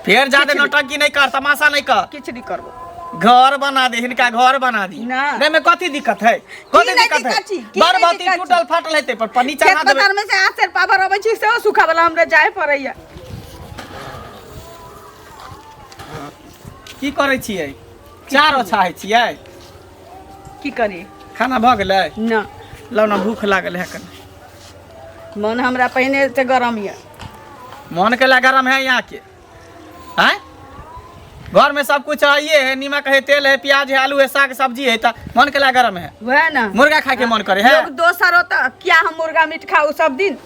फेर जादे किछु नौटंकी नहीं कर, तमाशा नहीं कर। किछु नहीं करबो। घर बना दे हिनका, घर बना दी। ना। नहीं में कथी दिक्कत है? कथी नहीं दिक्कत है? दिक्कत छी? की बर नहीं बत्ती दिक्कत छी? टूटल फाटल हेतै पर पन्नी खेत चढ़ा देबै। पथार में से आसेर पावर अबै छी, सेहो सुखावला हमरा जाय पड़ैया। की करै छियै? चार ओछाइ छियै? की करी? खाना भऽ गेलै? ना। लौ ना, भूख लागल है कने। मन हमरा पहिने से गरम यऽ। मन के ला गरम है यहाँ के? हैं, घर में सब कुछ है, ये है नीमक है, तेल है, प्याज है, आलू है, साग सब्जी है, त मन के ला गरम है? वएह ना। मुर्गा खाए के मन करे है? लोग दोसर ओतऽ किया, हम मुर्गा मीट खाउ सब दिन?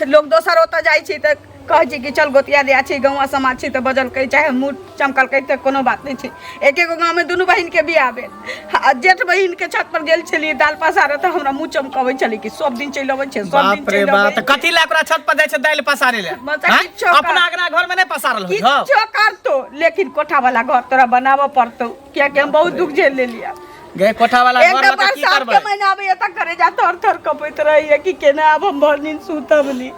लोग दोसर ओतऽ जाइ छै तऽ कहै छै कि चल गोतिया दिया छै, गौआ समाज छै, तऽ बजलकै चाहे मुँह चमकलकै तऽ कोनो बात नहि छै। एक एगो गाँवमे दुनू बहिनके बियाह भेल आ जेठ बहिनके छत पर गेल छलियै दालि पसारऽ, तऽ हमरा मुँह चमकबै छलै कि सब दिन चलि अबै छै, सब दिन बाप रे चलि बाप, अबै तऽ कथी लए ओकरा छत पर जाइ छै दालि पसारे लए? मतलब हैं? किछो कर। अपना अंगना घर में नहीं पसारल होइ हौ? किछो करतो, लेकिन कोठा वाला घर तोरा बनाबऽ पड़तौ, कियाकि हम बहुत दुख झेल लेलियै। गे, कोठा वाला एक घर तऽ लऽ कऽ की बरसात करबै? के महीना आबैया तऽ करेजा थर थर कपैत रहैया कि केना आब हम भरि दिन सुतब नी।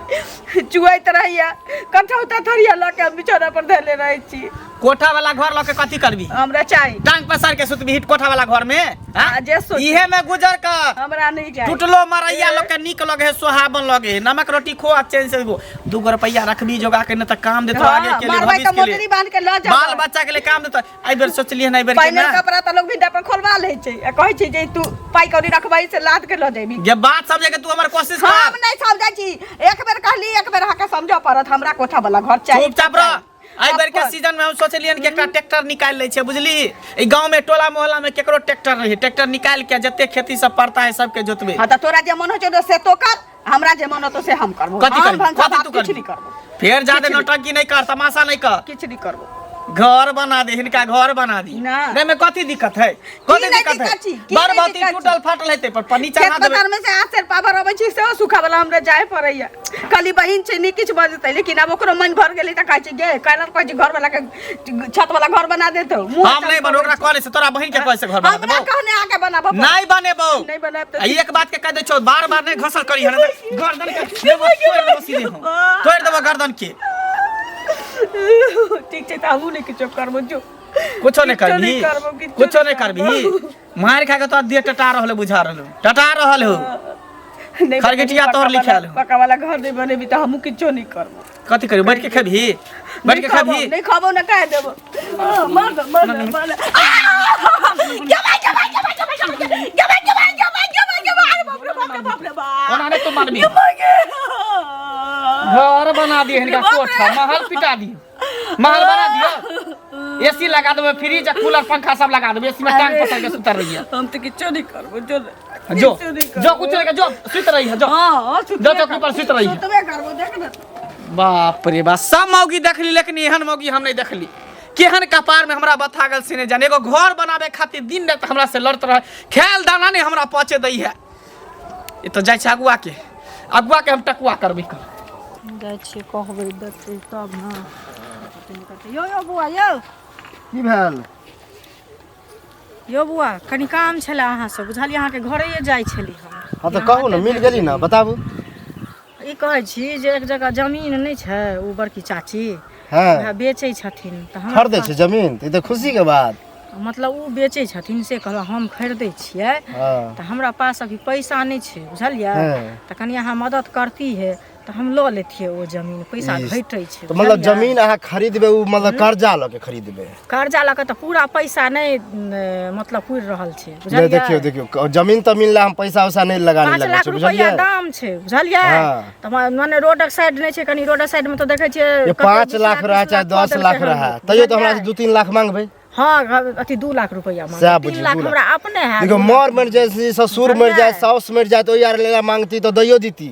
चुआइत रहैया कठौता थरिया लऽ के हम बिछौना पर धैले रहै छी। कोठा वाला घर लऽ के कथी करबी? हमरा चाही। टांग पसार के सुतबी हिट कोठा वाला घर में? हाँ? आ, जे सोची। इहे में गुजर कर। हमरा नहीं चाही। टूटलो मरैया लोग के नीक लगे है, सोहावन लगे है। नमक रोटी खो आ चैन से गो। 2 गो रुपया रखबी जोगा के न त काम देतो आगे हाँ, के लिए, मारबै भविष्य तऽ के लिए, मोटरी बांध के लऽ बाल जाब। बच्चा के लिए काम देतो। एहि बेर सोचलियै हन एहि बेर के पहिने ना कपड़ा तऽ लोग भिंडा पर खोलवा लै छै आ कहै छै जे तू पाइ कौड़ी रखबै से लाद के लऽ जेबी। जे बात समझे के तू हमर कोशिश कर। हम नहीं समझै छी। एक बेर कहली, एक बेर अहाँके समझऽ पड़त। हमरा कोठा वाला घर चाही। चुपचाप रह। एहि बेर के अपन। सीजन में हम सोचलियन कि एकटा ट्रैक्टर निकालि लै छियै, बुझली? ई गांव में टोला मोहल्ला में केकरो ट्रैक्टर नहीं है। ट्रैक्टर निकालि के जते खेती सब पड़ता है सबके जोतबे। हाँ, तऽ तोरा जे मन होइ छौ से तो कर, हमरा जे मन होतो से हम करबो। कथी हम करबी? भनसा कथी भात तू किछु करबी? नहीं करबो। फेर जादे किछु नहीं। नौटंकी नहीं कर, तमाशा नहीं कर। किछु नहीं करबो। घर बना दे हिनका, घर बना दी। ना। नहीं में कथी दिक्कत है? कथी नहीं दिक्कत है? दिक्कत छी? की बर नहीं बत्ती दिक्कत छी? टूटल फाटल हेतै पर पन्नी खेत चढ़ा देबै। पथार में से आसेर पावर अबै छै, सेहो सुखावला हमरा जाय पड़ैया। खाली बहिन छै, नहि किछु बजतै, लेकिन आब ओकरो मन भर गेलै तऽ कहै छै गे काल्हि कहै छै घर वाला के छत वाला घर बना देतौ। मुँह हम नहीं बन, ओकरा कहने से तोरा बहिन के कहै से घर बना हमरा देबौ। कहने आके बनाबऽ पड़त। नहीं बनेबौ। नहीं बनायब तऽ आ एक बात के कह दै छौ, बार बार नहीं घसल करी हन, गर्दन के देबो, तोड़ि देबो सीधे हम, तोड़ि देबो गर्दन के। ठीक छै, तऽ हमहूँ नहि किछो करबो, जो। कुछो नहीं किछो करबी? नहि करबो, किछो कुछो नहीं नहि करबी। करबो। मार खा के तोरा देह टटा रहल है, बुझा रहल हो टटा रहल हो। नहि खरगटिया बनेबी, तोहर पक्का लिखायल वाला- हो। पक्का वाला घर नहि बनेबी तऽ हमहूँ किछो नहि करबो। कथी करी? बैठ के खेबही? बैठ के नहीं खाबो, खेबही? नहीं खाबो ना, कह देबो। आ, मार दो, मार दो, मार दो। आ! गे भाई, गे भाई, गे भाई, गे भाई, गे भाई, गे भाई, गे भाई, गे भाई, गे भाई, गे भाई, अरे बाप रे बाप रे बाप रे बाप। ओना नहि तू मारबी। गे भाई, गे। घर बना दिए हिनका, बाप रे। कोठा महल पिटा दिए, महल बना दियो, एसी लगा देबै, फ्रिज आ कूलर पंखा सब लगा देबै, एसी में टांग अरे। पसार के सुतर रही है। हम तो किछो नहीं करबो, जो जो किछो नहीं जो करबो। कुछ नहीं कर, जो सुत रही है, जो। हाँ, हाँ, सुतबे जो चौकी पर करबो, सुत रही है। सुतबे करबो, देख ना। बाप रे बाप, सब मौगी देखली लेकिन एहन मौगी हम नहीं देखली। केहन कपार में हमरा बथा गेल से नहीं जाने। एगो घर बनावे खातिर दिन रात हमरा से लड़त रहे, खेल दाना नहीं हमरा पचे दै है। ई तो जाइ छै अगुआ के, अगुआ के हम टकुआ करबै कर। जाइ छियै, कहबै, देतै तब ने। यौ यौ बौआ यौ। की भेल? यौ बौआ, कनि काम छलै अहाँसँ, बुझलियै? अहाँके घरे जाइ छली हम। हाँ तऽ कहू ने, मिल गेली ने, बताबू। ई कहै छी जे एक जगह जमीन नहि छै, ओ बड़की चाची हँ वएह बेचै छथिन, तऽ हमरा खरीदै छै जमीन? तऽ ई तऽ खुशीके बात। मतलब ओ बेचै छथिन से कहलहुँ, हम खरीदै छियै। हँ तऽ हमरा पास अभी पैसा नहि छै, बुझलियै? हँ तऽ कनि अहाँ मदद करती है तऽ हम लऽ लेतियै ओ जमीन, पैसा ई घटै छै। तऽ मतलब बुझलियै? जमीन अहाँ खरीदबै, ओ मतलब कर्जा लऽ के खरीदबै? कर्जा लऽ कऽ तऽ पूरा पैसा नहि न, मतलब पुरि रहल छै। नहि बुझलियै? देखियौ देखियौ, जमीन तमीन लए हम पैसा उसा नहि लगा 5 लगबै लाख छै, रुपैआ बुझलियै? दाम छै, बुझलियै? हँ। तऽ मने रोडक साइड नहि छै, कनि रोडक साइड मे तऽ देखै छियै ये कते 5 20 लाख रहै 30 चाहे लाख 10 कऽ लाख देलकै रहै हन, तैयो तऽ हमरा से बुझलियै? 2-3 लाख मांगबै। हँ, अथी 2 लाख रुपैआ सएह मांगबै, 3 बुझियौ, लाख 2 लाख। हमरा अपने हैत। देखियौ, मर मरि जाय, ससुर मरि जाय, बुझलियै? साउस मरि जाय तऽ ओहि आर लए मांगती तऽ दैयो दीती,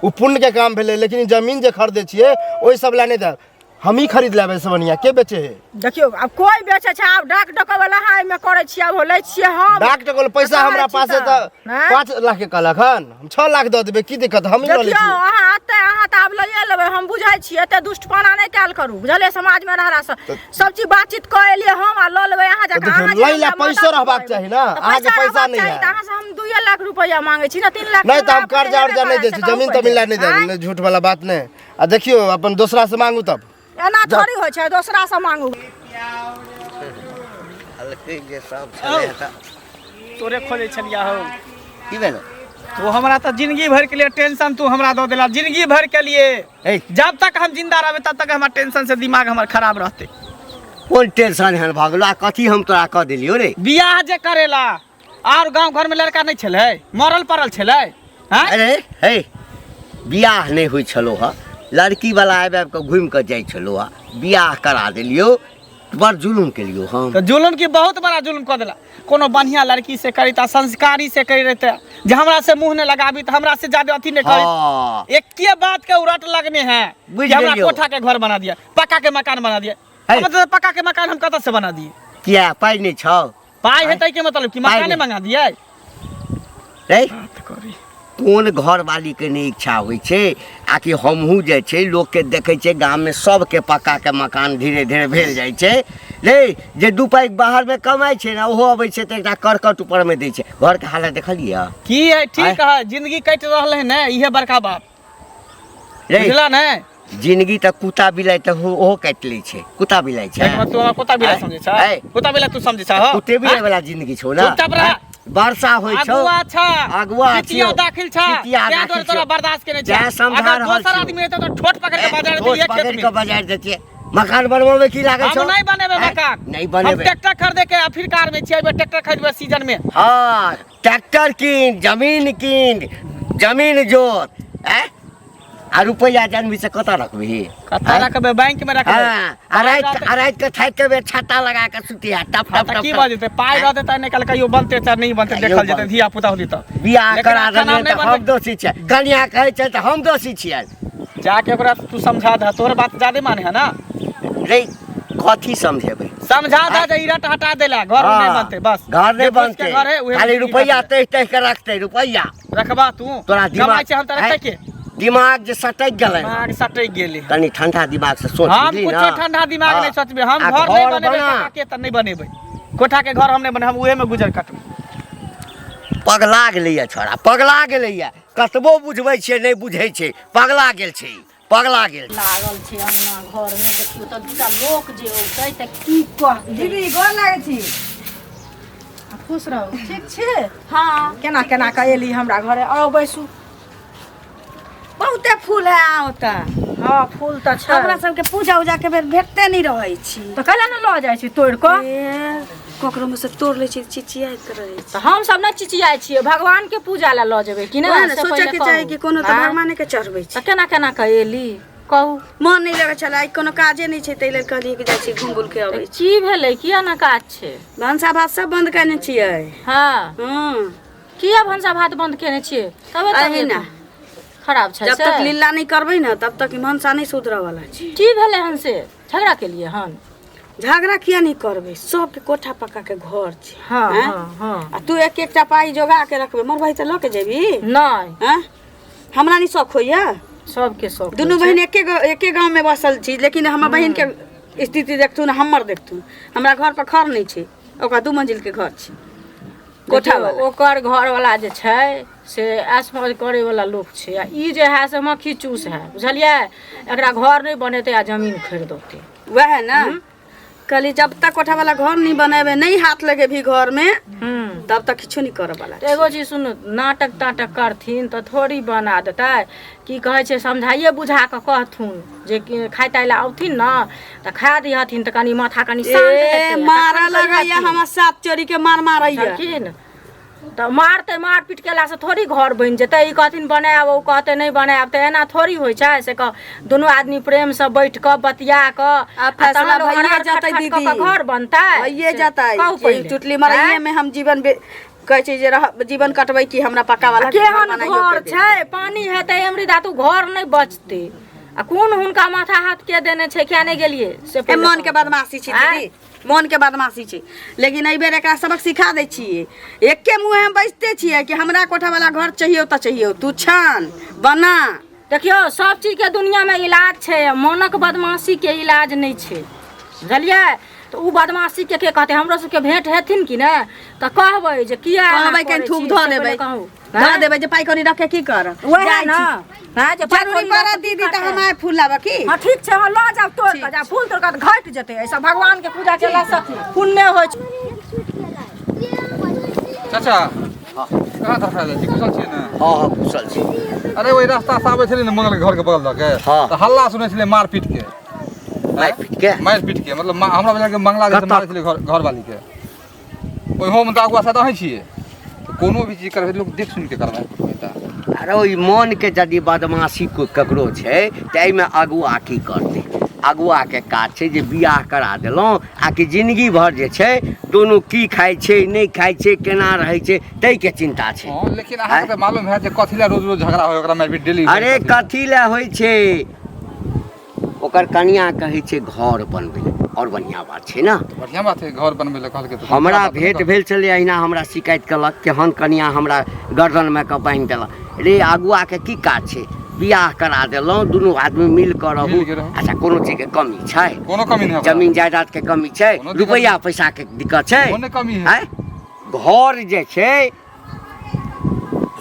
ओ पुण्यके काम भेलै। लेकिन ई जमीन जे खरीदै छियै ओहि सब लए नहि देब। हमही खरीद लेबै से बढ़िआँ। के बेचे है? देखियौ, आब कोइ बेचै छै? आब डाक डकै वाला अहाँ एहिमे करै छियै, आब लै छियै हम। डाक टकल पैसा कहाँ हमरा छी पास है तऽ? तऽ आँय? 5 लाख के कहलक हन, हम 6 लाख दऽ देबै, की दिक्कत? हमही लऽ लै देखियौ छियै। अहाँ एते, अहाँ तऽ आब लैए लेबै, हम बुझै छी। एते दुष्टपना नहि कयल करू, बुझलियै? समाजमे रहलासँ सब चीज बातचीत कऽ एलियै हम आ लऽ लेबै अहाँ तऽ जकाँ। देखियौ, अहाँ जे लै लए हमरा पैसो मदद रहबाक करबै। चाही ने। तऽ अहाँके पैसा रहबाक नहि चाही है। तऽ अहाँसँ हम 2 लाख रुपैआ मांगै छी ने, 3 लाख नहि तऽ हमरा हम कर्जा अपने उर्जा नहि हेबे दै छी, करत, से जमीन कहू तमीन लए नहि पहिले। देब, नहि, झूठ वाला बात नहि। आ देखियौ, अपन दोसरा से मांगू तब। एना जाउ। थोड़ी होइ छै दोसरा से मांगू हल्के जे सब छलै तऽ तोरे खोजै छलिया हौ की भेलो तू हमरा तऽ जिंदगी भर के लिए टेंशन तू हमरा दऽ देला जिंदगी भर के लिए ए जब तक हम जिंदा रहबै तब तक हमर टेंशन से दिमाग हमर खराब रहतै कोन टेंशन एहन भऽ गेलो आ कथी हम तोरा कऽ देलियौ रे बियाह जे करेला आर गांव घर में लड़का नहीं छलै मरल पड़ल छलै हैं अरे हे बियाह नहि होइ छलो हँ लड़की वाला आबि आबि कऽ घुमि कऽ जाइ छलो हँ बियाह करा देलियौ बड़ जुलुम केलियौ हम तो जुलुम की बहुत बड़ा जुलुम कऽ देला कोनो बढ़िया लड़की से करिता संस्कारी से करी रहते जे हमरा से मुंह नहीं लगाबी तो हमरा से ज्यादा अथी नहीं करी हाँ एके बात के उरट लगने हैं बुझि कि हमरा गेलियौ। कोठा के घर बना दिया पक्का के मकान बना दिया है। मतलब पक्का के मकान हम कतऽ से बना दिए किया पाइ नहि छौ पाइ हेतै के मतलब कि पाइ मकाने नहि। मंगा दिए रे बात करी कोन घरवालीके नहि इच्छा होइ छै आ कि हमहूँ जे छै लोकके देखै छियै गाममे सबके पक्काके मकान धीरे धीरे भेल जाइ छै रे जे दू पाइ बाहरमे कमाइ छै ने ओहो अबै छै तऽ एकटा करकट ऊपरमे दै छै घरके हालत देखलियै की है ठीक है जिंदगी कटि रहल है ने इहे बड़का बात रे बुझला ने जिंदगी तऽ कुत्ता बिलाइ तऽ ओहो काटि लै छै कुत्ता बिलाइ छै एक तू हमरा कुत्ता बिलाइ आँय? समझै आँय? छ कुत्ता बिलाइ तू समझै छ हो कुत्ते बिलाइ वाला जिंदगी छौ ने चुपचाप रह। आँय? वर्षा होइ छौ अगुआ छ अगुआ पितिया छियौ। दाखिल छ पितिया तें दाखिल दुआरे तोरा छियौ। बर्दाश्त केने तें छ समझा अगर रहल दोसर छियौ। आदमी हेतै तऽ ठोट पकड़ के बाजार ठोस दिए पकड़ि खेत कऽ में बजार देतियै मकान बनबऽमे की लागै हम छौ नहीं बनेबै आँय? मकान नहि हम बनेबै ट्रैक्टर खरीदे के आ फिर कार में छियै ट्रैक्टर खरीदबै सीजन में हँ ट्रैक्टर कीन जमीन कीन जमीन जोत आँय आ रुपैआ जानबी से कतऽ रखबही कतऽ रखबै बैंक में रखबै हाँ आ राति आ राति के थाकि के बेर छत्ता लगा के सुतिया टप हाँ, टप तऽ टप की टप। भऽ जेतै पाइ रहतै तऽ निकाल कहियो बनतै तऽ नहि बनतै कहियो देखल जेतै बनतै। धिया पुता होतै तऽ बियाह लेकिन करा एखन हम देलियै नहि तऽ हम बनबै। दोषी छियै कनिया कहै छै तऽ हम दोषी छियै जाके ओकरा तू समझा दह तोहर बात ज्यादे माने है ना रे कथी समझेबै समझा दह जे ई रट हटा देला घर नहीं हाँ, बनते बस घर नहीं जे फूस के बनते घर है उहे खाली में रुपैआ तहि तहि के रखते रुपैआ रखबा तू तोरा कमाइ दिमाग छै हम तऽ रखै के दिमाग जे सटकि गेलै दिमाग सटकि गेलै कनि ठंडा दिमाग से सोच हम बुझली कुछो ना? ठंडा दिमाग हाँ। नहीं सोचबे हम आ घर नहीं बनेबै बना। कोठा के तऽ नहीं बनेबै कोठा के घर हम नहीं बने हम उहे में गुजर कटबै पगला गेलैया छोड़ा पगला गेलैया कतबो बुझबै छियै नहि बुझै छै पगला गेल छै ई, पगला गेल छै। लागल छै अंगना घरमे देखियौ तऽ दूटा लोक जे औतै तऽ की कहतै दीदी गोर लागै छी खुश रहू ठीक छी हँ केना केना कऽ एली हमरा घरे आउ बैसू बहुते फूल है ओतऽ हँ फूल तऽ छै हमरा सबके पूजा उजा के बेर भेटते नहि रहै छी तऽ कैला ने लऽ जाइ छी तोड़ि कऽ ए, ककरो में से तोड़ लै छी चिचियाइत रहै छी तऽ हमसब नहि चिचियाइ छियै भगवान के पूजा लए लऽ जेबै कि ओएह नहि ने से सोचऽ पहिले के चाही कहू। कि कोनो तऽ आँय? भगवाने के चढ़बै छी तऽ केना केना कऽ एली कहू मन नहि लगै छलै आइ कोनो काजे नहि छै ताहि लेल कहलियै कि जाइ छी घुम बुल के अबै छी की भेलै किया ने काज छै भनसा भात सब बंद केने छियै हँ हँ किया भनसा भात बंद केने छियै तबे अहिना। खराब छै जब से? तक लीला नहि करबै ने तब तक ई भनसा नहि सुधरऽ वाला छै की भेलै हन से झगड़ा केलियै हन झगड़ा किया नहि करबै सबके कोठा पक्का के घर छै हँ आँय? हँ हँ आ तू एक एकटा पाइ जोगा के रखबै मरबै तऽ लऽ के जेबही नहि आँय? हमरा नहि शौक होइया सबके शौक दुनू होइ छै। बहिन एके एके गाँव में बसल छी लेकिन हमर बहिन के स्थिति देखथुन हमर देखथुन हमरा घर पर खर नहि छै ओकरा दू मंजिल के घर छै कोठा देखियौ, वाला ओकर घरवला जे छै से ऐश मौज करैवला लोक छै आ ई जे है से मक्खी चूस है बुझलियै एकरा घर नहि बनेतै आ जमीन खरीदतै वएह है ना कहली जब तक कोठा वाला घर नहीं बनेबे नहीं हाथ लगेबी घर में हूँ तब तक किछो नहीं करे वाला तऽ एगो चीज सुनू नाटक ताटक करथिन तऽ थोड़ी बना देतै की कहै छै समझाइए बुझा कऽ कहथुन जे कि खाय ताय लए औथिन ने तऽ खा दिहथिन तऽ कनि माथा कनि शान्त ए हेतै मारा तखन लगैया कहिहथिन। हमर सात चोरी के मार मारैया बुझलखिन तऽ मारतै मारपीट केलासँ थोड़ी घर बनि जेतै ई कहथिन बनायब ओ कहतै नहि बनायब तऽ एना थोड़ी होइ छै से कह दुनू आदमी प्रेमसँ बैठ कऽ बतिया कऽ आ फैसला तहन भइए हरहर जेतै खटखट कऽ दीदी। कऽ घर बनतै भइए से जेतै कहू पहिले चुटली मरैये में हम जीवन कहै छै जे रह जीवन कटबै कि हमरा पक्का वाला घर केहन बनाइयो घर के दे। छै पानी हेतै एमरी दा तू घर नहि बचतै आ कोन हुनका माथा हाथ के देने छै किया नहि गेलियै से ए पहिले मन के कहू। बदमाशी छै आँय? दीदी मन के बदमाशी छै लेकिन एहि बेर एकरा सबक सिखा दै छियै एके मुँहे हम बजिते छियै कि हमरा कोठा वाला घर चाहियो तऽ चाहियो तू छान बना देखियौ सब चीजके दुनियामे इलाज छै आ मोनक बदमाशीके इलाज नहि छै बुझलियै तऽ ओ बदमाशीके के कहतै हमरो सबके भेंट हेथिन कि ने तऽ कहबै जे किया एना कहबै कनि करै थूक छी, धऽ से देबै पहिले कहू दऽ देबै जे पाइ कौड़ी रखे की करब। वएह जाइ ने छी। हँ जे पाइ जरूरी कौड़ी पड़त रखके की दीदी तऽ करतै? हम आइ फूल लाबऽ की। हाँ ठीक छै, हाँ लऽ जाउ तोड़ कऽ, जाउ फूल तोड़ कऽ घटि जेतै। एहिसँ भगवानके पूजा केलासँ पुण्य होइ छै। चाचा, कहाँ धरफड़ा जाइ छी? कुशल छियै ने? हँ हँ, कुशल छी। अरे ओहि रास्ता से आबै छलियै ने मंगल के घर के बगल दऽ के, हाँ। तऽ हल्ला सुनै छलियै मारपीट के। मारि पीट के? मारि पीट के, मतलब हमरा बुझायल कि मंगला जे कतऽ? मारै छलै घर घरवाली के। ओहियो मे तऽ अगुआ शायद अहीं छियै। तऽ कोनो भी चीज करबै, लोक देख सुनि के करबै। अरे ओहि मोनके यदि बदमाशी कोइ ककरो छै तऽ एहिमे अगुआ की करतै? अगुआके काज छै जे बियाह करा देलहुँ आ कि जिंदगी भर जे छै दुनू की खाइ छै, नहि खाइ छै, केना रहै छै, ताहिके चिन्ता छै। हँ, लेकिन अहाँके तऽ मालूम हैत जे कथी लए रोज रोज झगड़ा होइ ओकरा मारपीट डेली? अरे कथी लए होइ छै? ओकर कनिया कहै छै घर बनबै लए, आओर बढ़िआँ बात छै ने? बढ़िआँ बात है, घर बनबै लए कहलकै तऽ हमरा बात नहि भेंट कहलकै। भेल छलै अहिना, हमरा शिकायत केलक, केहन कनिया हमरा गर्दनमे कऽ बान्हि देलक। रे अगुआके की काज छै? बियाह करा देलहुँ, दुनू आदमी मिल कऽ रहू। मिल के रहू। अच्छा, कोनो चीजके कमी छै? कोनो कमी नहि है ओकरा। जमीन जायदादके कमी छै? कोनो दिक्कत रुपैआ नहि। पैसाके दिक्कत छै? कोनो कमी है। आँय, घर जे छै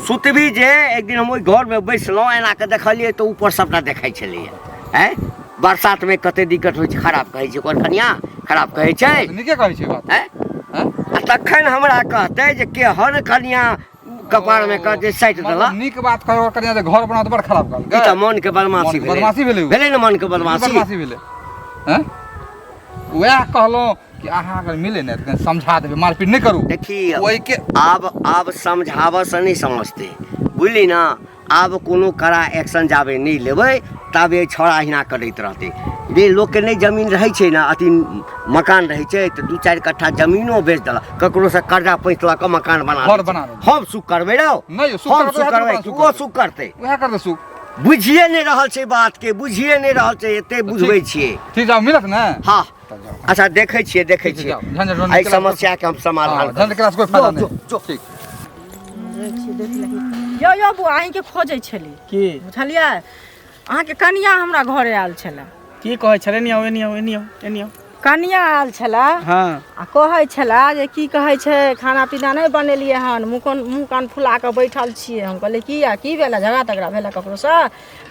सुतबी जे एक दिन हम ओहि घरमे बैसलहुँ, एना कऽ देखलियै तऽ ऊपर सभटा देखै छलैए। आँय, बरसातमे कते दिक्कत होइ छै। खराब कहै छै ओकर कनिया? खराब कहै छै? नीके कहै छै बात। आँय? आँय? आ तखन हमरा कहतै जे केहन कनिया कपारमे कह जे साटि मतलब देलक। नीक बात कहै ओकर कनिया जे घर बनाओ तऽ बड़ खराब कहलकै। ई तऽ मोनके बदमाशी मोनके भेलै। बदमाशी भेलै उ। भेलै ने मोनके बदमाशी? बदमाशी भेलै। आँय? वएह कहलहुँ कि अहाँ अगर मिले ने तऽ कनि समझा देबै, मारपीट नहि करू। देखी, ओहिके आब समझाबऽसँ नहि समझतै, बुझली ने? आब कोनो कड़ा एक्शन जाबे नहि लेबै ताबे छौड़ा अहिना करैत रहतै। रे लोकके नहि जमीन रहै छै ने, अथी मकान रहै छै तऽ 2-4 कट्ठा जमीनो बेच देलक, ककरोसँ कर्जा पैंच लऽ कऽ मकान बना घर दै छै। बना दै छै। हम सुख करबै रौ? नहि यौ, सुख हम करबै, सुख करबै वएह कि सुख ओ करतै। सुख करतै? वएह करतै सुख। बुझिए नहि रहल छै बातके, बुझिए नहि रहल छै। एते बुझबै छियै। ठीक, जाउ, मिलत ने? हँ। तब जाउ। अच्छा, देखै छियै, देखै ठीक छै, छियै। जाउ। झंझट एहि केलासँ समस्याके हम समाधान हँ, झंझट केलासँ कोइ फायदा जो, नहि। जो। ठीक। यौ यौ बौआ, अहीँके खोजै छली। की? बुझलियै, अहाँके कनिया हमरा घरे आयल छलै। की कहै छलै? एनी आउ, एनी आउ, एनी आउ, एनी आउ। कनिया आयल छलै। हँ। आ कहै छलै जे की कहै छै, खाना पीना नहि बनेलियै हन, मुँह कान मुँह कान फुला कऽ बैठल छियै। हम कहलियै किया, की भेलै, झगड़ा तगड़ा भेलै ककरोसँ?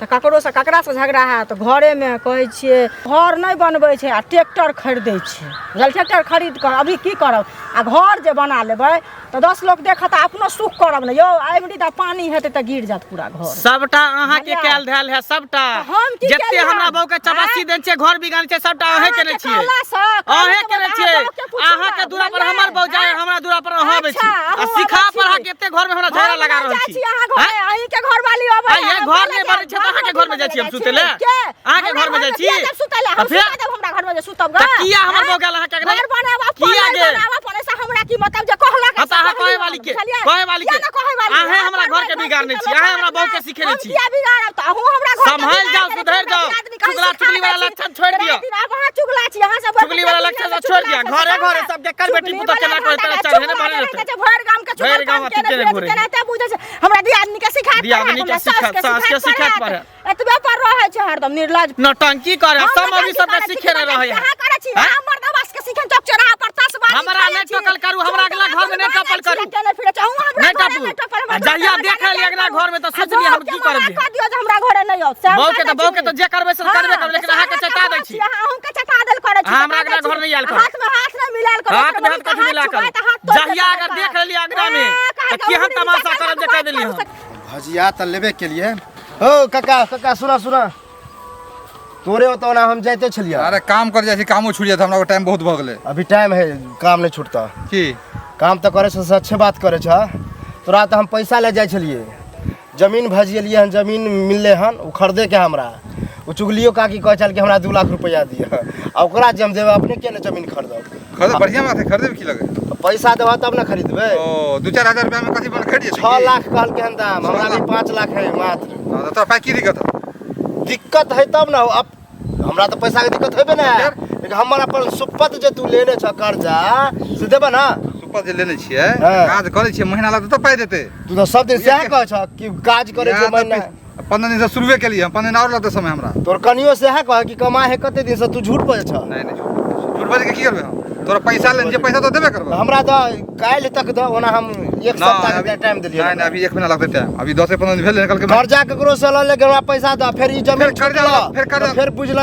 तऽ ककरोसँ ककरासँ झगड़ा हैत? घरेमे कहै छियै घर नहि बनबै छै आ ट्रैक्टर खरीदै छै। बुझल, ट्रैक्टर खरीद कऽ अभी की करब? आ घर जे बना लेबै तऽ 10 लोक देखत आ अपनो सुख करब ने यौ। एमरी तऽ पानि हेतै तऽ गिर जायत पूरा घर। सबटा अहाँके बुझलियै? कैल धैल है सबटा। तऽ हम की जते केलियै? हमरा बहू के चबासी आँय? देन छै, घर बिगान छै, सबटा अहें केने अहाँके छियै। कहलासँ, कहलहुँ अहें तऽ केने अहाँ छियै। बहूके पूछू ने, अहाँके दूरा पर बुझलियै? हमर बहू जाय, आँय? हमरा दूरा पर अहाँ अबै छी अच्छा, आ अहूँ सिखा अबै छी। पढ़ा के एते घर में हमरा झगड़ा हम लगा नहि रहल जाइ छी। छी अहाँ घरे, आँय? अहींके घरवाली अबै आँय, है, ये हम घर कने नहि बनै छै तऽ जायब? अहाँके घर में जाइ छी हम सुतै लए? के? अहाँके हमरा घर में जाइ घरमे छी? किया जायब सुतै लए? तऽ हम फेर? सुता देब हमरा घरमे जे सुतब गे? तऽ किया हमर आँय? बहू गेल अहाँके अंगना? घर बनाब अपन, किया नहि गेल? बनाब अपन, ऐसा हमरा की मतलब जे कहलक? हाँ, तऽ से अहाँ कहली कहै वाली हम, के? बुझलियै? कहै वाली किया के? ने कहै वाली? अहें हमरा अहाँ घर के घर बिगाड़ने के छी, अहें हमरा बहू के लोक सिखेने हम छी। किया बिगाड़ब? तऽ अहूँ हमरा घर के सम्हारि बिगाड़ जाउ, देने छी, सुधरि हमरा जाउ। दियादनी कहीं चुगला सिखा चुगली वाला दै छी। लक्षण छोड़ि दिअ। राति दिन आब अहाँ चुगला छी, अहाँ सब चुगली वाला लक्षण सब छोड़ि दिअ। घरे घरे सबके कर बेटी पुतोह केना करैत तरह चढ़े ने बढ़े रहतै। भरि गाम के चुगल भरि गाम काम अथी केने केने फिरै घुरै। छै, केनाहिते बुझै छै। हमरा दियादनी के सिखायत दियादनी के पढ़ायत, हमरा सिखायत, सासके सासके सिखायत सिखायत पढ़ायत। एतबे पर रहै छै हरदम निर्लज। नौटंकी करे हम सब अभी नौटंकी सबके करै छी, सिखेने रहै है। कहाँ करै छी? हैं? अहाँ मर्दवास के सिखेन चौक चौराहा पर तसबाजी हमरा करै नहि छी। टोकल करू, हमरा अगला घर में नहि टपल करू। केने फिरै छी? अहूँ हमरा नहि घरे टपू। नहि टपल, हमरा आ जहिया घरे देख नहि लेली अगला टपल। घर में तऽ आ सोच लिअ हम बहूके की करबै। मना कऽ दियौ जे हमरा घरे नहि आउ। से हम बहूके कऽ तऽ दै बहूके छी। तऽ जे करबै से हाँ, करबे करबै, लेकिन से अहाँके अहाँके चेता दै बात छी। छी, अहाँ अहूँके चेता देल करै छी, अहाँ हमरा चेता अगला दै घर छी। नहि आयल करू। हाथ में हाथ नहि मिलायल करू, हाथ में ओकर हाथ बहिनके कथी मिला छुआए करू? तऽ हाथ तोड़ि जहिया देत अगर ओकर। देख लेली अगना में, हाँ, तऽ कहलकै केहन उंगली तमाशा नीचा करब जे कऽ कहि देली करू हम। से भजिया तऽ लेबे केलिए हो। काका, काका, सुना सुना, तोरे ओतऽ ओना हम जाइते छलियै। अरे काम कर जाइ छी, कामो छुटि जायत हमरा, टाइम बहुत भऽ गेलै। अभी टाइम है, काम नहीं छूटता। की? काम तऽ करै छ से अच्छे बात करै छ। तोरा तऽ हम पैसा ले जाइ छलियै, जमीन भजिएलियै हन, जमीन मिललै हन, ओ खरीदैके हमरा। ओ चुगलियो काकी कहै छल कि हमरा 2 लाख रुपैआ दिअ, आ ओकरा जे हम देबै, अपने किया नहि जमीन खरीदब? खरीद, बढ़िआँ बात है, खरीदेबै की लगे? पैसा देबह तब ने खरीदबै। ओ 2-4 हजार रुपया में कथी बन खरीद जेतै? 6 लाख कहलकै हन दाम, हमरा भी 6 लाख। 5 लाख है मात्र। हँ, तऽ तोरा पाइ की दिक्कत है? दिक्कत है तब ने, अब हमरा तऽ पैसाके दिक्कत हेबे ने, फेर? लेकिन हमर अपन सुपत जे तू लेने छ कर्जा से देबह ना? सुपर जे लेने छियै, हँ। काज करै छियै, महीना लगतै तऽ पाइ देतै। तू तऽ सब दिन सएह कहै छ कि काज करै छै महीना। 15 दिनसँ शुरुए केलियै हम, 15 दिन आओर लगतै समय हमरा। तोर कनियो सएह कह कि कमा है कते दिनसँ, तू झूठ बजै छ। नहि नहि, झूठ झूठ बाजि कऽ की करबै हम? तोरा पैसा लेने जे पैसा तो देबे करबो। हमरा दऽ, काल्हि तक दऽ, ओना हम एक सप्ताह के टाइम देलियै। नहीं नहीं, अभी एक महीना लगतै टाइम, अभी 10 15 दिन भेल निकल के। कर्जा ककरो से लऽ लेकिन हमरा पैसा दऽ, फेर ई जमीन फेर कर्जा छूटल, फिर कर्जा- तऽ फेर बुझल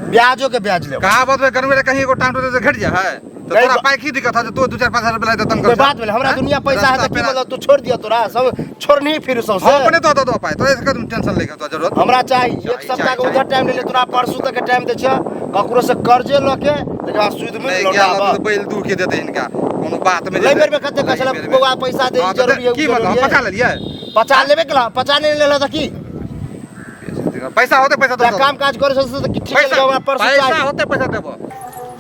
ब्याजो के ब्याज लेब। कहावत में गनवे कहीं एगो टांग टूटे से घट जा है तो नहीं तोरा बा- पाई की दिक्कत है जे तू 2 4 5 हजार रुपया तंग कोई कर बात भेल? हमरा दुनिया पैसा है तऽ की मतलब? तू छोड़ दिया, तोरा सब छोड़नी फिर सबसे। हम अपने तो दो पाई, तोरा इसका टेंशन लेके तो जरूरत। हमरा चाही एक चाही, सप्ताह के चाही। उधर टाइम ले ले, तोरा परसों तक के टाइम दै छियै, ककरो से कर्जे लऽ के लेकिन हमरा सूद में नहीं गया लौटाबऽ। तो बैल दूर के देते इनका कोनो बात में। नहीं, बेर में कते कहै छलै, बौआ पैसा दे, ई जरूरी है, उ की मतलब? जरूरी हम है। पचा लेलियै। पचा लेबे केला, पचा नहीं लेला तऽ की? पैसा होते पैसा जा दो। काम काज करे से तऽ ठीक है, पैसा हमरा परसों पैसा चाही। होते पैसा देबो।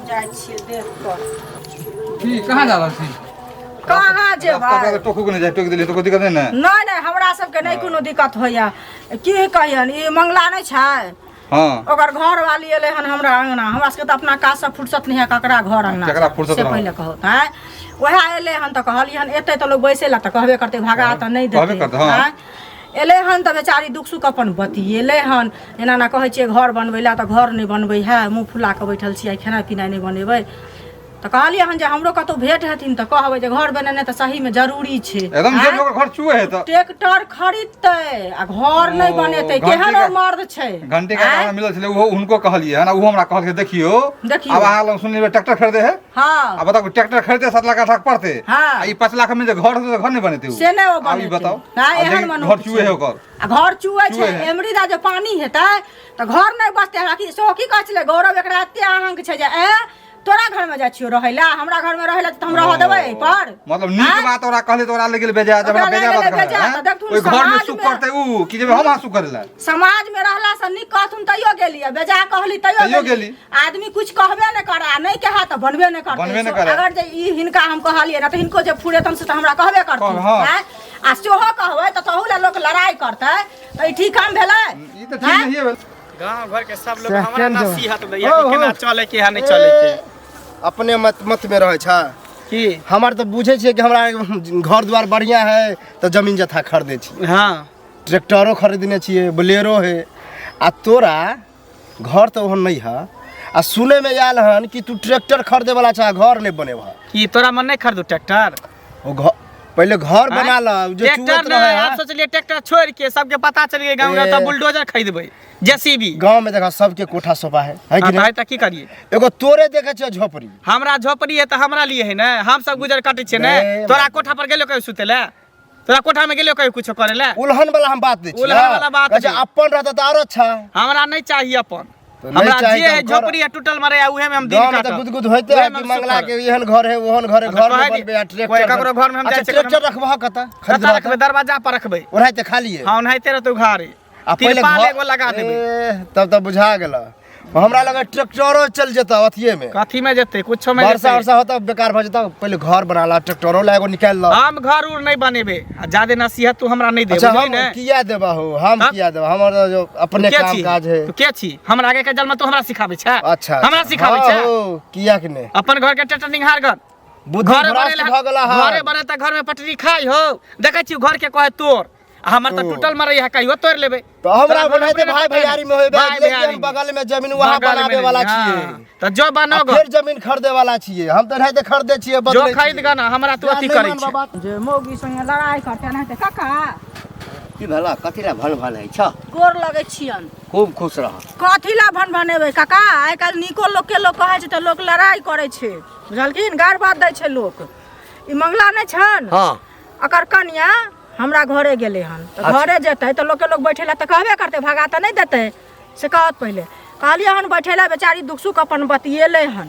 जाइ छियै देख कऽ। की कहाँ जा रहल छी? कहाँ जेबै? टोकू के नहीं जाए, टोक देलियै तो कोई दिक्कत नहीं ने? नहि नहि, हमरा सबके नहि कोनो दिक्कत होइया। की कहियन, ई मंगला नहि छै? हाँ। ओकर घर वाली एलै हन हमरा अंगना। हमरा सबके तऽ अपना काजसँ फुर्सत नहि है, ककरा घर अंगना केकरा फुर्सत से रहत? पहिले कहू तऽ आँय, वएह एलै हन तऽ कहलियै हन एतै तऽ लोक बैसै लए तऽ कहबे करतै, भगा तऽ नहि कहबे देतै। करतै, हाँ। आँय, एलै हन तऽ बेचारी दुख सुख अपन बतिएलै हन। एना एना कहै छियै घर बनबै लए तऽ घर नहि बनबै है, मुँह फुला कऽ बैठल छियै, खेनाइ पिनाइ नहि बनेबै। तऽ कहलियै हन जे हमरो कतहु भेंट हेथिन तऽ कहबै जे घर बनेनाइ तऽ सहीमे जरूरी छै। एकदम आँय? जे ओकर घर चुए है तऽ ट्रैक्टर खरीदतै आ घर नहि ओ, बनेतै, घंटी केहन ओ का- मर्द छै? घंटे के आँय? हमरा मिलल छलै, ओहो हुनको कहलियै हन आ ओहो हमरा कहलकै देखियौ। देखियौ। आब अहाँ लग सुनलियै ट्रैक्टर खरीदे है। हाँ। आ बताउ, ट्रैक्टर खरीदे 7 लाख 8 लाख पड़ते। हाँ। आ ई 5 लाख में जे घर होतै तऽ घर नहि बनेतै उ। से नहि ओ आब ई बनेतै। बताउ। हाँ, आ एहन जे मनुख घर चुए है छै। ओकर। आ घर चुए छै। चुए है। एमरी दा जे पानी हेतै तऽ घर नहि बचतै। हमरा की सेहो की कहै छलै गौरव, एकरा एते आंक छै जे ए तोरा घर में जाइ छियौ रहै लए, हमरा घर में रहै लए तऽ हम रहऽ देबै एहि पर? मतलब नीक आँय? बात ओकरा कहले तऽ ओकरा लग गेल बेजा, जब ओकरा हमरा बेजा लागि बात गेलै कहले, बेजा, आँय? तऽ देखथुन ओहि घर में समाज सुख में- करतै उ कि जेबै हम अहाँ सुख करै लए? समाज में रहला से नीक कहथुन तैयो गेली आ बेजा कहली तैयो तैयो गेली। गेली। आदमी कुछ कहबे नहि करे आ नहि कहे तऽ बनबे नहि करतै। बनबे नहि सो करे। अगर जे ई हिनका हम कहलियै ने तऽ हिनको जे फुरेतन से तऽ हमरा कहबे करथिन। कहब, हाँ। आँय? आ सेहो कहबै तऽ तहू लए लोक लड़ाइ करतै तऽ ई ठीक काम भेलै? ई तऽ ठीक नहिए भेल। गांव घर के सब लोग सएह हमरा केहन जवान। नसीहत दैया हो, कि केना हो। चले के है, नहीं चले के। अपने मत मत में रहै छै। की? हमर तऽ बुझै छियै कि हमरा घर द्वार बढ़िया है तऽ जमीन जथा खरीदै छी। हाँ। ट्रैक्टरो खरीदने छियै, बोलेरो है, आ तोरा घर तऽ ओहन नहि है। आ सुनै में आयल हन कि तू ट्रैक्टर खरीदे वाला छ, घर नहि बनेबह। की तोरा मन नहीं खरीदू ट्रैक्टर? ओ घर पहिले घर बना ल जे ट्रैक्टर चुअत नहीं रहे हम है। सोचलिए ट्रैक्टर छोड़ के सबके पता चल गए गांव में ए। तो बुलडोजर खरीदबै, जेसीबी। गाँव में देखा सबके कोठा सोफा है, है कि हाँ, नहीं? तऽ की करिए? एगो तोरे देखे छियै झोपड़ी। हमरा झोपड़ी है तऽ हमरा लिए है ने, हम सब गुजर कटै छियै ने। नहीं, तोरा कोठा पर गेलियो कहियो सुते ले? तोरा कोठा में गेलियो कहियो कुछो करे ले? उल्हन वाला हम बात दै छियै। उल्हन वाला बात कहै छै, नहि। अपन रहता तऽ आरो अच्छा। हमरा नहीं चाहिए अपन। तो नहीं हमरा चाही जे तऽ है हम कर- झोपड़ी है टूटल मरे उहे में हम दिन गाँव में तऽ काटब। गुदगुद होइते उहे है में कि हम सुख मंगला करब। के एहन घर है, ओहन घर है, हाँ, तऽ घर में कहै बनबे आ कोइ ट्रैक्टर ककरो घर में हम अच्छा, जाइ छियै, ट्रैक्टर रखबह कतऽ? कतऽ खरीदबह? रखबै? दरवाजा पर रखबै। ओनाहिते खालिए? हाँ, ओनाहिते रहतौ घारे। आ पहिले तिरपाल घर एगो लगा देबै। ए, तब तऽ बुझा गेल। हमरा लगे ट्रैक्टरो चल जेतौ अथिये में। कथी में जेतै? कुछो में वर्षा जेतै। वर्षा होता बेकार भऽ जेतौ। पहिले घर बना ला, ट्रैक्टरो ला एगो निकालि ला। हम घर उर नहीं बनेबे आ ज्यादे नसीहत तू हमरा नहीं दे। अच्छा, बुझली हम ने? किया देबा हो, हम तब? किया देबा? हमर तऽ जो अपने तू के काम छी? काज है। तू के छी? हमरा आगे के जन्म तू हमरा सिखाबै छै? अच्छा। हमरा सिखाबै हाँ, छै? हो, किया कि नहि? अपन घर के ट्रैक्टर निहार गन। बुद्धि घरे भ्रष्ट बनेला भऽ गेला हन। घरे बने तऽ घर में पटरी खाइ हो। देखै छी घर के कहे तोड़ आ हमर तऽ तोड़। टूटल मरै है, कहियो तोड़ लेबै। तऽ हमरा तोरा घर बनाते में भाई पटरी भैयारी में होबे, भाई लेकिन भैयारी में। बगल में जमीन वहाँ बगल में बनाबे वाला हाँ। छियै। तऽ जो आ बनो फेर जमीन खरीदे वाला छियै हम तऽ नहीं खरीदे छियै, जो बदलै खरीद छियै। ग ना हमरा तू जा, अथी नहि करै मानबा छै। बात। जे मौगी संगे लड़ाइ करतै एनाहिते काका। की भेला? कथी लए भन भन होइ छ? गोर लगै छियनि। खूब खुश रह। कथी लए भन भनेबै काका? आइ काल्हि नीको लोकके लोक कहै छै तऽ लोक लड़ाइ करै छै, बुझलखिन? गारि बात दै छै लोक। ई मंगला नहि छनि? हाँ। अकर कनिया हमरा घरे गेलै हन तऽ घरे जेतै तऽ लोकके लोक बैठे लए तऽ कहबे करतै, भगा तऽ नहि देतै। से कहत पहिले कहलियै हन बैठे लए, बेचारी दुख सुख अपन बतिएलै हन।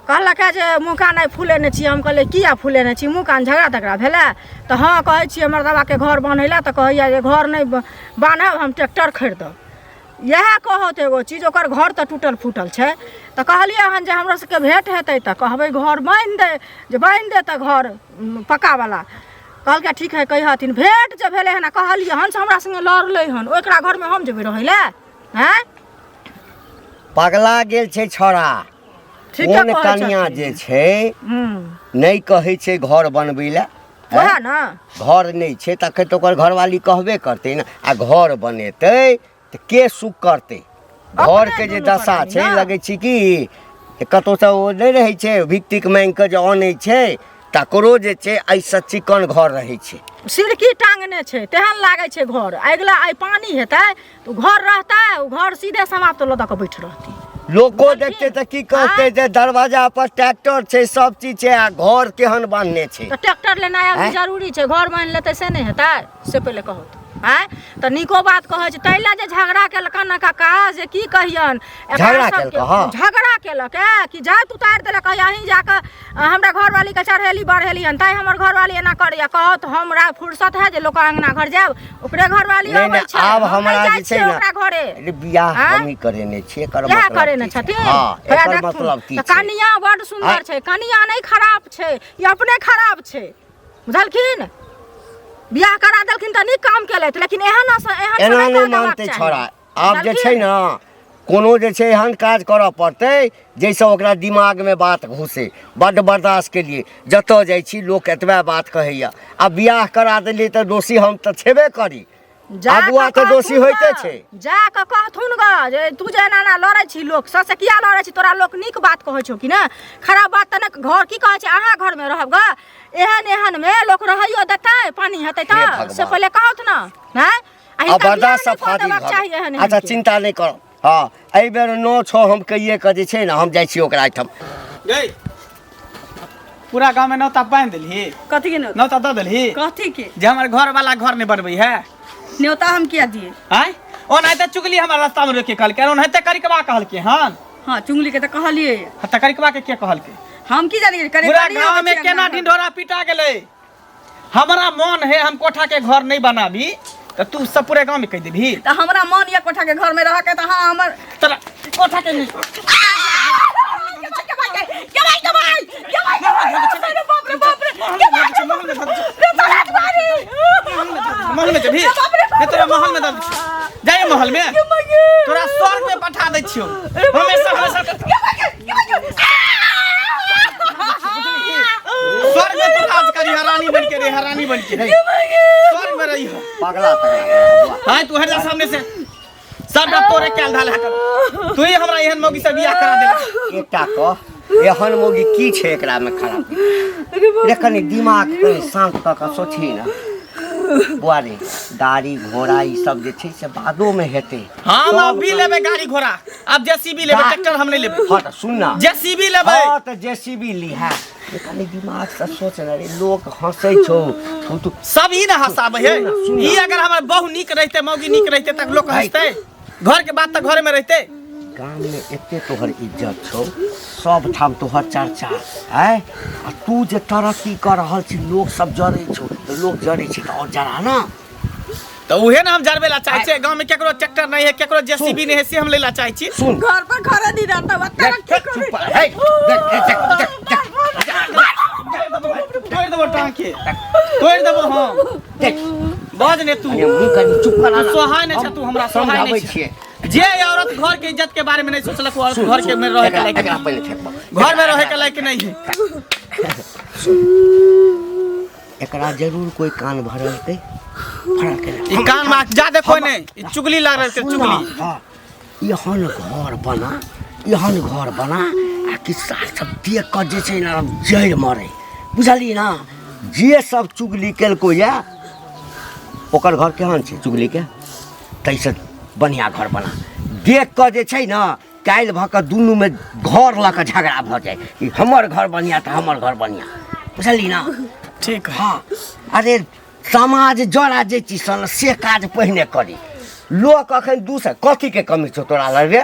कहलक जे मुँह कान आइ फुलेने छी। हम कहलियै किया फुलेने छी मुँह कान? झगड़ा तगड़ा भेलै? तऽ हँ, कहै छियै मरदबाके घर बान्है लए तऽ कहैया जे घर नहि बान्हब, हम ट्रैक्टर खरीदब। इएह कहत एगो चीज, ओकर घर तऽ टूटल फूटल छै। तऽ कहलियै हन जे हमरा सबके भेँट हेतै तऽ कहबै घर बान्हि दे, जे बान्हि दे तऽ घर पक्कावला। कहलकै ठीक है, कहिहथिन। भेँट जे भेलै हन आ कहलियै हन से हमरा सङ्गे लड़लै हन। ओकरा घरमे हम जेबै रहै लए? आँय? पगला गेल छै छौड़ा। ठीके कोन कहै कनिया छथिन। जे छै हूँ नहि कहै छै घर बनबै लए। वएह ने। घर नहि छै तखन तऽ ओकर घरवाली कहबे करतै ने। आ घर बनेतै तऽ के सुख करतै? घरके जे दुनू दशा प्राणी छै ने। लगै छै कि कतहुसँ ओ नहि रहै छै भिक्तिक मांगि कऽ जे अनै छै तकरो जे छै एहिसँ चिकन घर रहै छै सिरकी टांगने छै तेहन लागै छै घर अगिला आइ पानि हेतै तऽ ओ घर रहतै ओ घर सीधे समाप्त लऽ दऽ कऽ बैठ रहतै लोको देखतै तऽ की कहतै जे दरवाजा पर ट्रैक्टर छै सब चीज छै आ घर केहन बान्हने छै तऽ ट्रैक्टर लेनाइ अभी आँय? जरूरी छै घर बान्हि लेतै से नहि हेतै से पहिले कहू तऽ आँय तऽ नीको बात कहै छै ताहि लए जे झगड़ा केलकन ने काका से की कहियन एकरा झगड़ा सबके- केलकै, हँ। झगड़ा केलक ए कि जात उतारि देलक है अहीं जाकऽ हमरा घरवाली के चढ़ेली बढ़ेली हन तैं हमर घरवाली एना करैया कहत हमरा फुर्सत है जे लोक अंगना घर जायब ओकरे घरवाली नहि अबै नहि छै आब हम नहि हमरा जाइ जे छै छियै ने ओकरा घरे अरे बियाह आँय? हमही करेने छियै एकर इएह मतलब करेने की छै? छथिन हँ होया एकर देखथुन। मतलब की तऽ छै कनिया बड सुन्दर आँय? छै कनिया नहि खराब छै ई अपने खराब छै बुझलखिन बियाह करा देलखिन तऽ नीक काम केलथि लेकिन एहन एहन एना समय नहि कऽ देबाक मानतै चाही। छौड़ा आब जे छै बुझलखिन? ने कोनो जे छै एहन काज करऽ पड़तै जाहिसँ ओकरा दिमागमे बात घुसै बड्ड बर्दाश्त केलियै जतऽ जाइ छी लोक एतबे बात कहैए आ बियाह करा देलियै तऽ दोषी हम तऽ छेबे करी जा कऽ अगुआ तऽ दोषी कहथुन होइते गऽ, छै जा कऽ कहथुन गऽ जे तू जे एना एना लड़ै छी लोक सबसँ किया लड़ै छी तोरा लोक नीक बात कहै छौ कि ने खराब बात तऽ नहि घर की कहै छै अहाँ घरमे रहब गऽ एहन एहन मे लोक रहैयो देतै पानि हेतै हे तऽ भगवान। से पहिले कहत ने हैं आ आ हिनका बर्दाश्त बियाह नहि कऽ फाजिल देबाक भऽ चाही गेल। एहन अच्छा एहन के। चिन्ता नहि करब हँ एहि बेर नओ छओ हम कहिए कऽ जे छै ने हम जाइ छी ओकरा एहिठाम गई पूरा गांव में नौता बांधि देलही कथी के न्योता नौता दऽ देलही कथी के जे हमर घर वाला घर नहीं बनबै है न्योता हम किया दिए आय ओनाहिते चुगली हमर रास्ता में रोकि कहलकै ओनाहिते करिकबा कहलकै हन हाँ चुंगली के तऽ कहलिए हाँ, तऽ करिकबा के के कहलकै हम की जानी करे पूरा गांव में केना ढिंढोरा पिटा गेलै हमरा मन है हम कोठा के घर नहीं बनाबी तऽ तू सब पूरे गांव में कहि देबही तऽ हमरा मन या कोठा के घर में रह के तऽ हाँ हमर तोरा कोठा के नहीं महल में जेबही नहीं तोरा महल में दऽ दै छियौ। जाइए महल में तोरा स्वर्ग में पठा दै छियौ हमेशा हमेशा स्वर्ग में तू राज करी रानी बन के रही रानी बन के रही स्वर्ग में रही पगला तगला बौआ। हाँ तू हट जा सामने से सबटा तोरे कैल धाल है तू ही हमरा एहन मौगी से बियाह करा देला एकटा कह एहन मौगी की छै एकरा में खराब रे कनि दिमाग कनि शान्त कऽ कऽ सोचही ने बौआ रे गाड़ी घोड़ा ई सब जे छै से बादोमे हेतै हम अभी लेबै गाड़ी घोड़ा अब जेसीबी लेबै ट्रैक्टर हम नहीं लेबै हाँ तऽ सुन ना जेसीबी लेबै हाँ तऽ जेसीबी लिहा रे कनि दिमाग से सोच ने रे लोक हंसै छौ तू तू सब ई ना हंसाबै है सुन ना, सुन ना। ई अगर हमर बहु नीक रहिते मौगी नीक रहिते तक लोक हंसते घर के बात तऽ घरे में रहिते गाममे एते तोहर इज्जत छौ सब ठाम तोहर चर्चा आँय आ तू जे तरक्की कऽ रहल छी लोक सब जरै छौ तऽ लोक जरै छै तऽ आओर जरा ना तऽ उहे ने हम जरबै ला चाहै छियै गाँव में केकरो ट्रैक्टर नहीं है केकरो जेसीबी नहीं है से हम लै ला चाहै छी सुन घर पर खड़ा नहीं रहता हुआ तरक्की चुप हे देख देख देख देख तोड़ि देबो टाँग के तोड़ि देबो हम देख बज ने तू अरे मुँह कनि चुप करा ना। सोहाय नहि छै तू हमरा सोहाय समझाबै नहि छै छियै जे औरत घर के इज्जत के बारे में नहीं सोचलक वो औरत घर के में रहे के लायक एकरा नहीं। पहिले फेंकबो घर में रहे के लायक नहीं है एकरा जरूर कोई कान भरलकै भरलकै ना। ई कान में जा देखो नहीं ई चुगली लाग रहल छै सुन ना, चुगली हाँ, एहन घर बना एहन घर बना आ कि सार सब देख कऽ जे छै ने जड़ि मरे बुझलियै ना जे सब चुगली केलको या ओकर घर केहन छै चुगलीके ताहिसँ बढ़िआँ घर बना देख कऽ जे छै ने काल्हि भऽ कऽ दुनूमे घर लऽ कऽ झगड़ा भऽ जाय कि हमर घर बढ़िआँ तऽ हमर घर बढ़िआँ बुझलियै ने ठीक है हँ अरे समाज जरा जे चीज सन से काज पहिने करी लोक अखन दू सए कथीके कमी छौ तोरा लग रे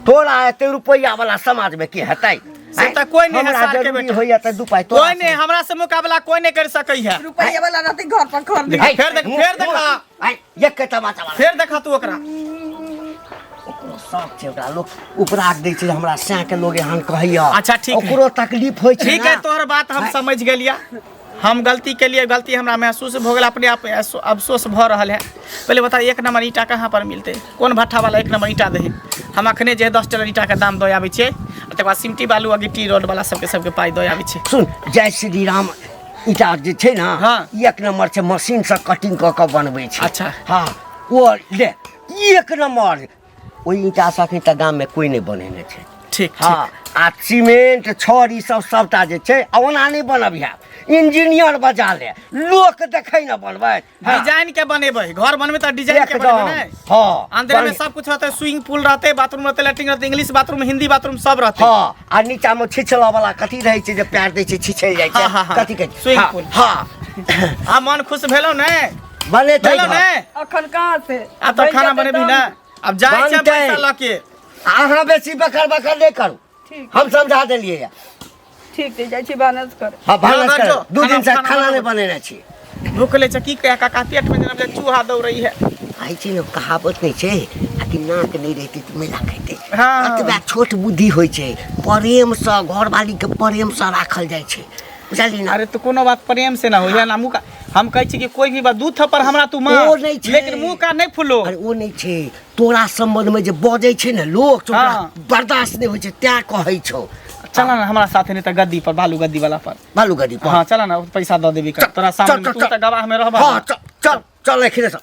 तोरा एते रुपैआ वाला समाजमे की हेतै से तऽ कोइ नहि है हमरा सार के जरूरी बेटा। होइया तऽ दू पाइ तोरा कोई नहीं हमरा से मुकाबला कोई नहीं कर सकै है रुपैया वाला रहते घर पर घर देख, फेर देख फेर देखा आइ एक तमाचा वाला फेर देखा तू ओकरा ओकरो शौक छै ओकरा लोक उपराग दै छै हमरा सैं के लोग एहन कहैया अच्छा, ठीक है। ओकरो तकलीफ होइ छै ठीक ना। है तोहर बात हम समझ गेलिया हम गलती के लिए गलती हमरा महसूस भऽ गेल अपने आप अफसोस भऽ रहल है पहले बता एक नंबर ईटा कहाँ पर मिलते कोन भट्ठा वाला एक नंबर ईटा दही हम अखने जे है 10 टेलर ईटा के दाम दऽ आबै छियै आ तकर बाद सिमटी बालू आ गिट्टी रोड वाला सबके सबके पाइ दऽ आबै छियै सुन जय श्री राम ईटा जे छै ने हाँ। एक नंबर छै मशीन से कटिंग कऽ कऽ बनबै छै अच्छा। हाँ ओ ले एक नंबर ओहि ईटा से अखन तक गाममे कोइ नहि बनेने छै ठीक हाँ ठीक आ सीमेंट छड़ ई सब सबटा जे छै आ ओना नहि बनबिहे इंजीनियर बजा ले लोक देखै ने बनबै हँ, डिजाइन के बनेबै घर बनबै तऽ डिजाइन के एकदम बनेबै ने हँ अंदर में बढ़िआँ। सब कुछ रहते स्विमिंग पूल रहते बाथरूम रहते लैट्रिन रहते इंग्लिश बाथरूम हिंदी बाथरूम सब रहते हँ आ नीचा मे छिछलऽ वाला कथी रहै छै जे पैर दै छै छिछल जाइ छै हाँ, हाँ, हाँ। कथी कहै छै स्विमिंग हँ, पूल। हँ आ मन खुश भेलो ने बनेतै भेलो घर। ने अखन कहाँ से आ तऽ बनि खाना जेतै बनेबी तब ने अब जाइ छै बनतै। पैसा लऽ के अहाँ बेसी बकर बकर नहि करू ठीक हम समझा देलियै यऽ ठीक छै जाइ छी भानस करे हँ भानस जो, कर जो, दू दिन से खाना- खाना नहि खाना बनेने छी भूख ले छै की कहे काका पेट में जेना चूहा दौड़ै है कहै छै ने कहावत नहि छै आ कि नाक नहि रहितै तऽ मेला खैतै हाँ। एतबा छोट बुद्धि होइ छै प्रेमसँ घरवालीके प्रेमसँ राखल जाइ छै बुझलियै ने अरे तो कोनो बात प्रेम से ना होइए ना मुँह का हम कहै छी कि कोई भी बात दू थप्पड़ हमरा तू मार ओ नहि छै। लेकिन मुँह का नहीं फूलो अरे ओ नहि छै तोरा सम्बन्धमे जे बजै छै ने लोक से ओकरा हाँ। बर्दाश्त नहि होइ छै तैं कहै छौ चला ना हमरा साथे नहीं तऽ गद्दी पर बालू गद्दी वाला पर बालू गद्दी पर हाँ चला ना पैसा दऽ देबी तोरा सामने चल, तू चल। तऽ गवाह में रहबा हाँ चल चल चल एखने चल।